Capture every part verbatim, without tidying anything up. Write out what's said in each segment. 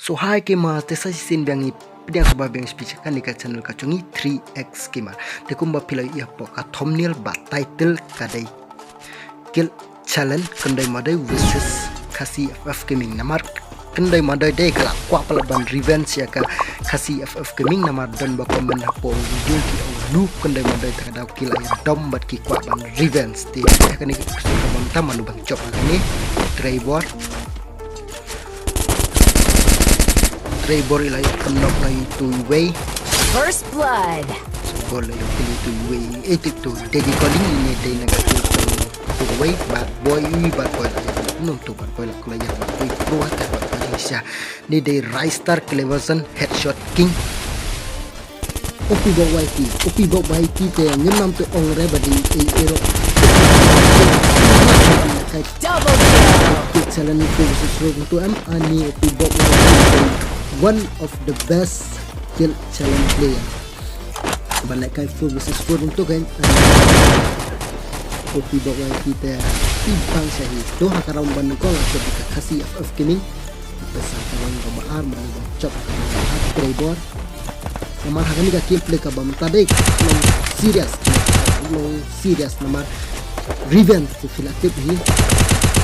So hi gamers, te sa shisien biang ngi pdiang sngewbha biang sha phi sha kane ka channel ka jong ngi three X Gamer. Te kumba phi la ïohi hapoh ka thumbnail bad title ka dei Kill Challenge Khyndai Madoi versus Khasi F F Gaming. Namar Khyndai Madoi dei ka la kwah palat ban revenge ïa ka Khasi F F Gaming, namar don ba comment hapoh video ki ong lu Khyndai Madoi ta ka daw ki la ïa dom bad ki kwah ban revenge. Te ïa kane ka episode ka bam tam mano ban jop ha kane. Trevor Trevor i la ïoh pynlong na itu iwei. First blood. Bor la ïoh pynlong itu iwei. Eh, itu Daddy Calling, ine dei na ka itu iwei. Bad Boy, ui, Bad Boy la ïoh. Num tu Bad Boy la kula ïoh. Bad Boy pro ha ka Bad Boy sha. Ine dei Ristar Cleverson Headshot King. Opi bok waiti, opi bok waiti te ngim nam te ong re ba dei ei ero. Double kill. Kill challenge four versus four tu em ani opi bok waiti, one of the best kill challenge player. Ba lehkai four versus four tu kan. Opi bok waiti te i bang shahi. Tu ha ka round ban ko la ka Khasi F F Gaming. Pesa ka long ka ba ar, mano ba chop ka ba ar, Trevor. Namar ha kane ka gameplay ka ba mynta dei long serious, long serious namar revenge te phi la tip hi.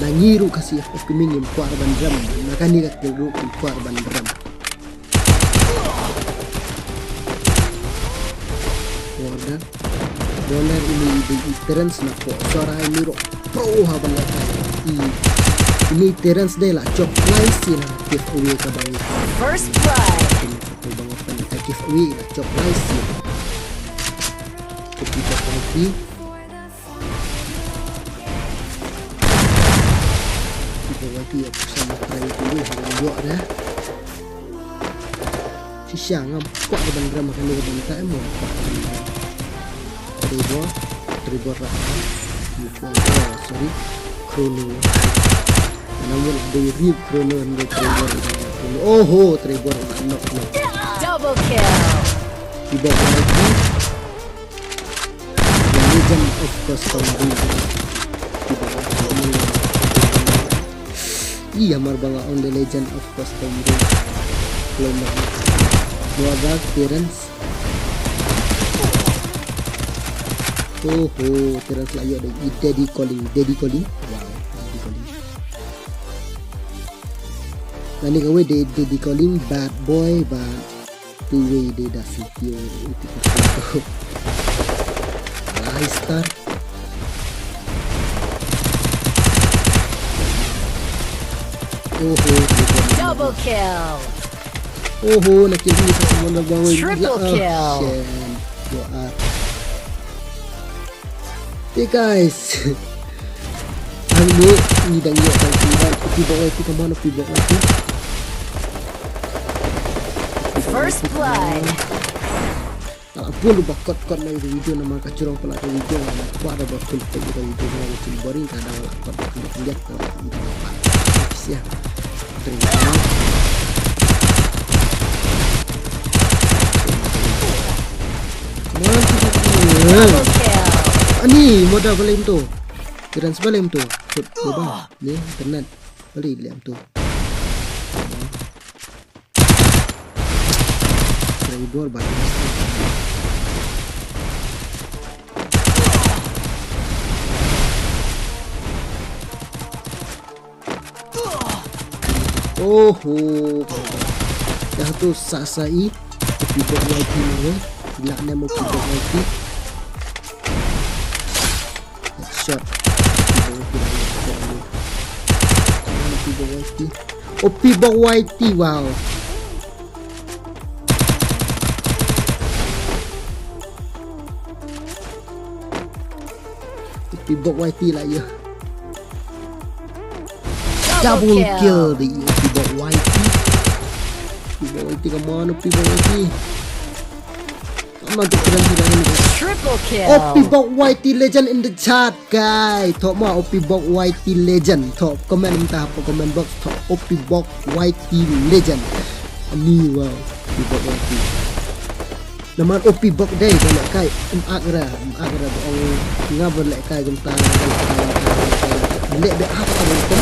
Na ngi ruh Khasi F F Gaming ngim kwah ban rem, na kane ka kill ruh ngim kwah ban rem. Order. Bowler ini i dei i Terence na ko. Sora ini ro. Pro ha ban lehkai. I ini Terence dei la chop lai sien ha giveaway ka bang. First blood. Ka bang ka giveaway la chop lai sien. Kopi ka kopi. Kita lagi ya, sama try dulu ha ban ïoh dah. Shisha ngam kwah ban rem ha kane ka bynta em, ngam kwah ban rem. Trevor, Trevor Raka. Mutual, oh, sorry. Chrono. Namun ada rip Chrono, ada Trevor, ada Chrono. Oho, Trevor nak knock, knock. Double kill. Tidak lagi. The Legend of Custom Build. Tidak lagi. Iya, mar ba nga ong The Legend of Custom Build. Belum lagi. Dua gas, Terence. Oho, Terence la ïoh da i Daddy Calling, Daddy Calling. Wow, Daddy Calling. Nani kawei dei Daddy Calling, Bad Boy, ba tu wei dei da sitio, itu kata. Ristar. Oho, double kill. Oho, na kill ni sa semua na bawah. Triple kill. Shit. Dua. Hey guys. Ang ni ni dang ïoh tang sini. Opi bok waiti, come on, opi bok waiti. First blood. Ampun ruh ba kot kot na ïa ka video namar ka jrong palat ka video, namar kwah ruh ba full page ïa ka video namar ka boring, ka dang la kot ba khyndiat khyndiat ka la ïa ka sia. Drink. Ani moda balem tu. Kiran sebalem tu. Kut boba. Ni internet. Balik lem tu. Trevor balik. Oho. Dah tu sasa i. Pibot lagi ni. Gila ni mau pibot lagi. Headshot. Opi bok waiti. Wow. Opi bok waiti lah ya. Double kill di opi bok waiti. Opi bok waiti, come on, opi bok waiti. Triple kill. Opi bok waiti legend in the chat, guys. Thok ma opi bok waiti legend. Thok comment mynta hapoh comment box. Thok opi bok waiti legend. Ani wow. Opi bok waiti. Namar opi bok dei ba lehkai. Em ak ra, em ak ra ba ong nga ba lehkai kumta. Leh be ak ra kumta.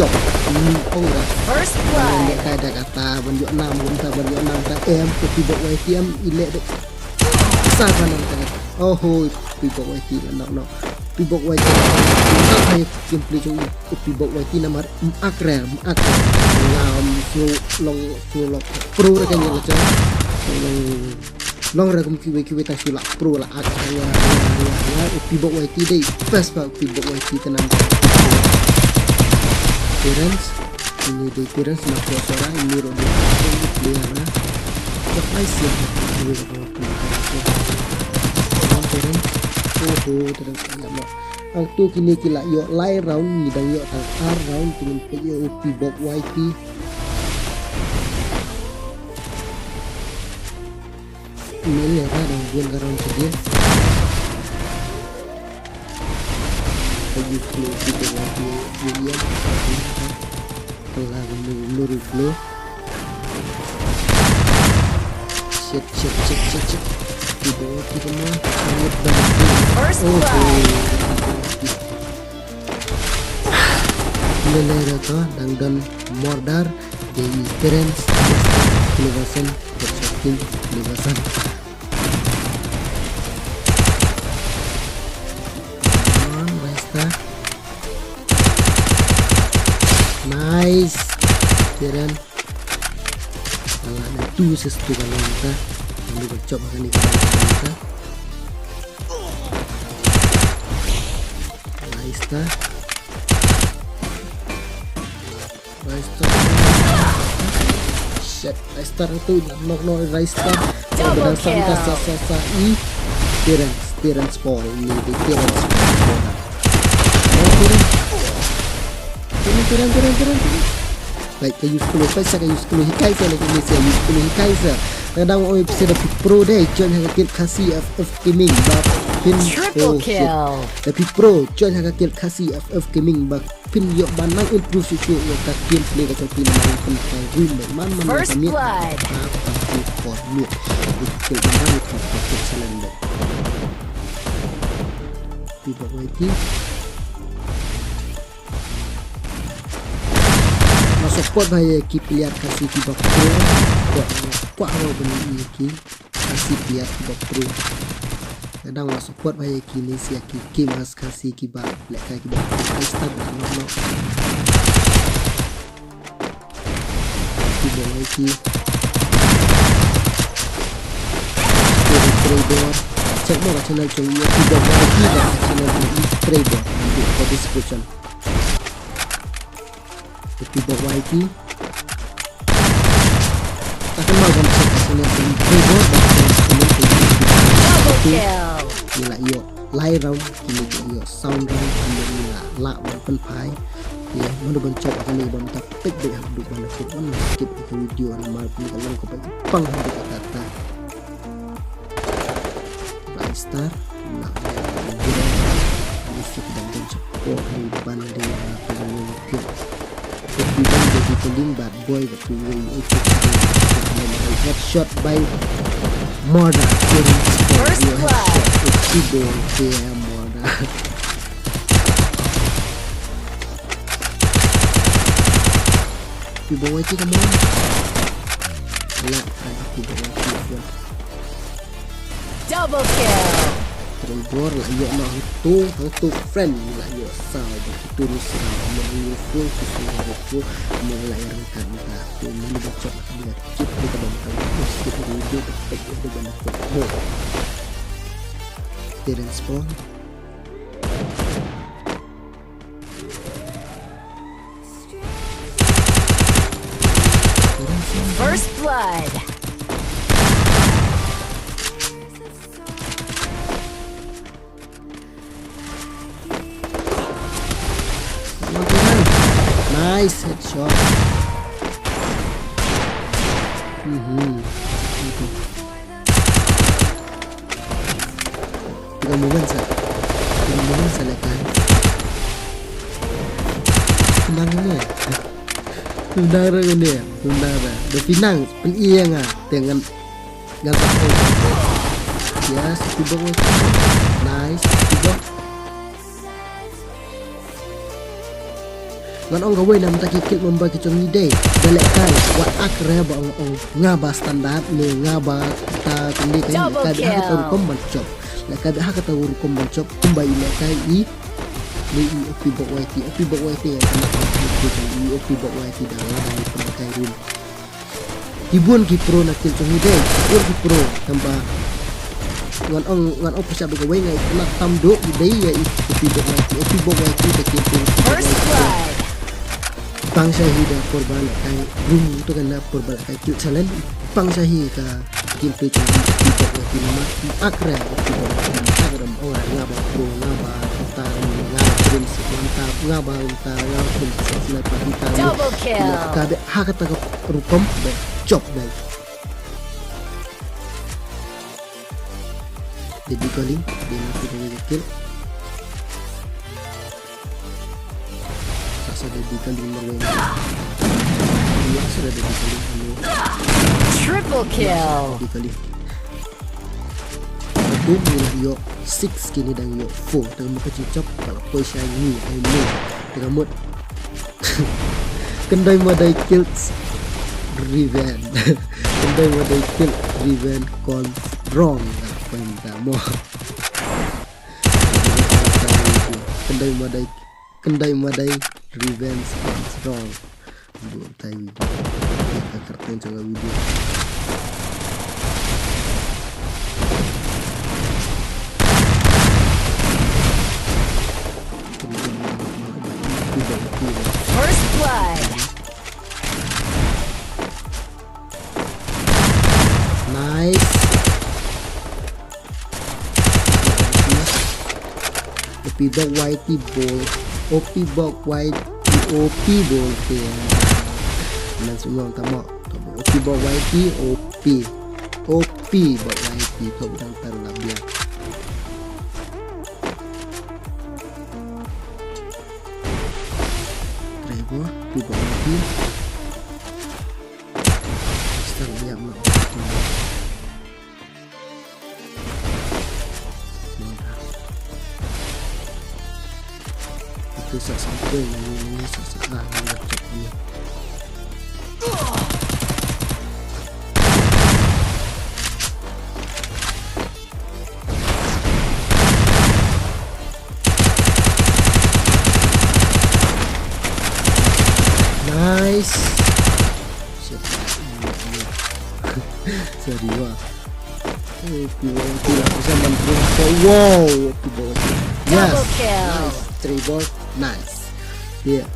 Hmm, oh, dah. First blood. Ka da kata ban ïoh nam, kumta ban ïoh nam ta em, ka Pibok Y T em, i leh deh. Sa ka nam ta. Oh, ho, Pibok Y T la nok nok. Pibok Y T. Kumta ka gameplay jong i. Ka Pibok Y T namar, ym ak re, ym ak re. Ngam, shu long, shu long. Pro re ka ngi la jong. Long, long re kum kiwei kiwei ta shu la pro la ak. Ya, ya, ya, ya. Pibok Y T dei. Best ba Pibok Y T ka nam. Terence. Ini dei Terence na ko sora, ini ro dei player na. Jok ai siap. Ini ro dei player. Terence. Oh, oh, Terence. Ya, mo. Ang tu kine ki la ïoh lai round, ngi dang ïoh tang ar round, kine ki ïoh Pibok Y T. Mele ra dang bun ka round kedua. Lagi sepuluh Pibok Y T, William. Telah mundur, mundur, mundur. Shit, shit, shit, shit, shit. Tiba, tiba mah. Sangat banyak. First blood. Lele da to, dang don Mordar, dei Terence, Cleverson, Cleverson. Come on, Raista. Nice. Terence. Alah, na tu ses tu kan kita. Lalu bercop makan ni kita. Raista. Raista. Shit, Raista tu nak nok nok Raista. Double kill. Sa, sa, sa, i. Terence, Terence Paul. Ini di Terence Paul. Oh, Terence. Terence, Terence, Terence, Terence. Like, ka use clue, ka sa ka use clue. Hikai sa, like, ini sa use clue. Hikai sa. Kadang oi pisa da pro deh. Join ha ka guild Khasi F F Gaming. Ba pin. Triple kill. Da pro. Join ha ka guild Khasi F F Gaming. Ba phin ïoh ban nang improve shuh shuh ïa ka gameplay ka jong phi namar phin kai win man man. First blood. Phi ba wai ti. Nga support ba ïa ki player Khasi ki ba pro. Kwah, kwah ban ïa ki. Khasi player ki ba pro. Nga dang la support ba ïa ki ne sia ki gamers Khasi ki ba lehkai ki ba pro. Hashtag ba no no. Ki ba ïa ki. Ki ba pro bor. Check mo ka channel jong ïa ki ba ïa ki ba channel jong ïa Trevor. Di description. Pibok Y T. Takan mau ban check ka channel pun Trevor, ban check ka channel pun Double kill. Ngi la ïoh lai round, kine ki ïoh sound round, kine ngi la lah ban pynphai. Ïa, mano ban check ka channel ban tap tik dei ha duk ban skip, ban skip ka video namar pun ka long ka pang ha duk ka ta. Black Star, nak dia. Musik dan dan support ni ban dia nak pengen dia. Tapi ban dia di teling bad boy waktu dia itu. Headshot by Mordar. First blood. Itu dia Mordar. Pibok Y T, come on. Lah, ada Pibok Y T. Double kill. Trevor la ïoh na hangto, hangto friend la ïoh saw ba ki turu saw ma ngi full ki full hero full ma la ïa rangkat mata. Tu mani ba chok ka ïa kit ni ka bam ka la skip ni de ba pek de ba na ko. Terence Paul. First blood. Nice headshot. Mhm. Itu. Tiga momen sa. Tiga momen sa lekan. Tendang ini. Tendang re ini. Tendang re. Udah pinang. Pun iya nga. Dengan. Gansak. Ya, satu bang. Nice. Satu bang. Ngan ong kawei na mynta ki kill member ki jong ngi dei da lehkai wat ak re ba ong ong nga ba standard ne nga ba ta kali kai lehkai ba ha kata rukom ban jop. Lehkai ba ha kata rukom ban jop kumba i lehkai i. Ni i O P Bok Y T, O P Bok Y T ya kena i O P Bok Y T da nga da ni pun kai rum. Ki bun ki pro na kill jong ngi dei, ki bun ki pro tang ba ngan ong ngan ong pisa ba kawei ngai kena tam dok dei ya i O P Bok Y T, O P Bok Y T da kill jong ngi. First blood. Pang sha hi da por ba lehkai rum tu kan da por ba lehkai kill challenge. Pang sha hi ka kill pe jong ngi O P Bok Y T nama ak re O P Bok Y T ak re ong nga ba pro nga ba ta nga ba prince nga ta nga ba ta nga ba prince sniper ta. Double kill. Ka de ha kata ka rukom ba jop dei. Daddy Kali, dia nak kena kill. Rasa Daddy Kali merwin. Rasa Daddy Kali. Triple kill. Daddy Kali. Aku mula yok six kini dang yok four. Tengah muka cicap kalau koi shangi. Ayo. Tengah mut. Kendai madai kills Riven. Kendai madai kills Riven kon wrong. Apa yang tak mau? Kendai madai, kendai madai Riven kon wrong. Buat tai video. Kita kertain jangan video. First blood. Nice. O P Bok Y T bol. O P Bok Y T, O P bol. Okay. Nan semua tama. O P Bok Y T, O P. O P Bok Y T. Kau bilang taruh lah biar. Driver, people lagi. Start lihat mak. Itu sak sampai yang ini sak sak ah yang cak ini. Nice. Shit. Sorry, wah. Eh, pura pura aku sama pura. Wow, pura. Yes. Double kill. Nice. Triple. Nice. Yeah.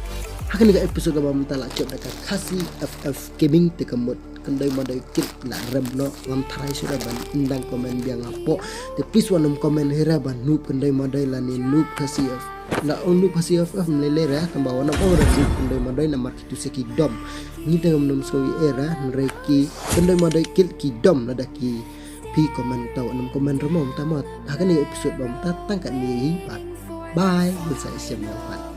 Hakani ka episode ka ba mynta la jop da ka Khasi F F Gaming te ka mut. Kendai madai kill la rem no ngam tharai shuh ra ban ndang comment biang hapoh. Te please wat nym comment hi ra ban noob kendai madai lane noob Khasi F F. La ong noob Khasi F F ym lei lei ra tang ba wat nym ong ra noob kendai madai namar kitu se ki dom. Ngi te ngam nym sngew ïa ra hynrei ki kendai madai kill ki dom lada ki phi comment. Te wat nym comment ra mo mynta mo. Hakani episode ba mynta tang katne hi. Bye bye. Ngin sa ïashem ïa u pat.